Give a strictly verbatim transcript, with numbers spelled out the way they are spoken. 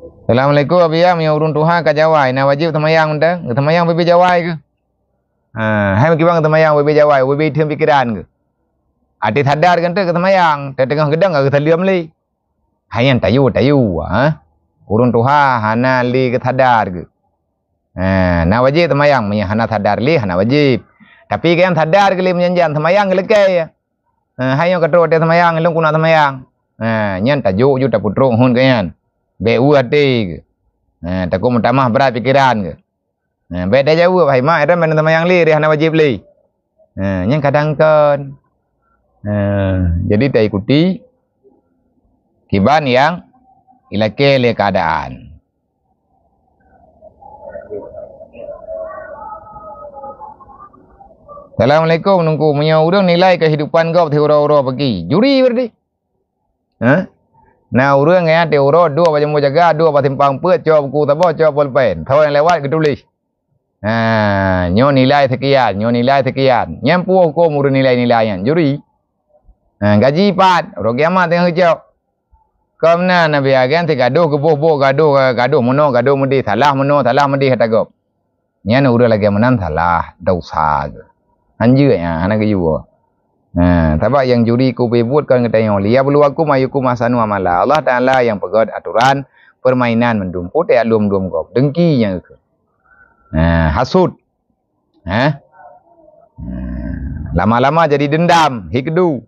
Assalamualaikum, Abiya. Meunyoe ureuëng tuha ka jawai, na wajéb teumayang mantong? Geuteumayang ubé-bé jawai keuh? Ha, hai meukiban geuteumayang ubé-bé jawai, ubé-bé itheun pikeran keuh? Até sadar keuh geuteumayang, teungoh geudong ka geutaleuem lé. Hai nyan tayue-tayue, ha? Ureuëng tuha hana lé geusadar keuh. Ha, na wajéb teumayang, meunyoe hana sadar lé hana wajéb. Tapi keu nyang sadar keuh lé meunyan jan teumayang geulakée. Ha, hai nyoe ka trok watée teumayang, lôn keuneuk teumayang. Ha, nyan tajok ju tapeutrok hon keu nyan. Bék weueh até keuh. Ha, takot meutamah brat pikeran keuh. Ha, bék tajaweueb, "Hai mak, Aaron ban teumayang lé, hana wajéb lé." Ha, nyan kadang kon. Ha, jadi taikuti kiban nyang ilakée lé keuadaan. Assalamualaikum, Teungku. Meunyoe ureuëng nilai keuhidupan gob siuroe-uroe pagi, juri berarti? Ha? Na ureuëng nyang tiep uroe dua bak jambo jaga, dua bak simpang peuet, cok buku saboh, cok polpen. Thon nyang lewat geutuléh. Ha, nyoe nilai sekian, nyoe nilai sekian. Nyan peue huköm ureuëng nilai-nilai nyan? Juri. Ha, gaji pat, uroe kiamat teungoh geucok. Kon na Nabi Adam teugadoh geuboh-boh, gadoh, gadoh meunoe, gadoh meudeh, salah meunoe, salah meudeh ata gob. Nyan ureuëng lagée meunan salah, dosa geuh. Hanjeuet nyan, hana geuyue. Nah, sabab nyang juri kubri buet kon geutanyoe. "Liyabluwakum ayyukum ahsanu amala." Allah Taala nyang peugét atoran permainan mandum. Peue tajak lom-lom gob? Dengki nyang geukheun. Nah, hasut. Ha? Nah, lama-lama jadi dendam, hikdu.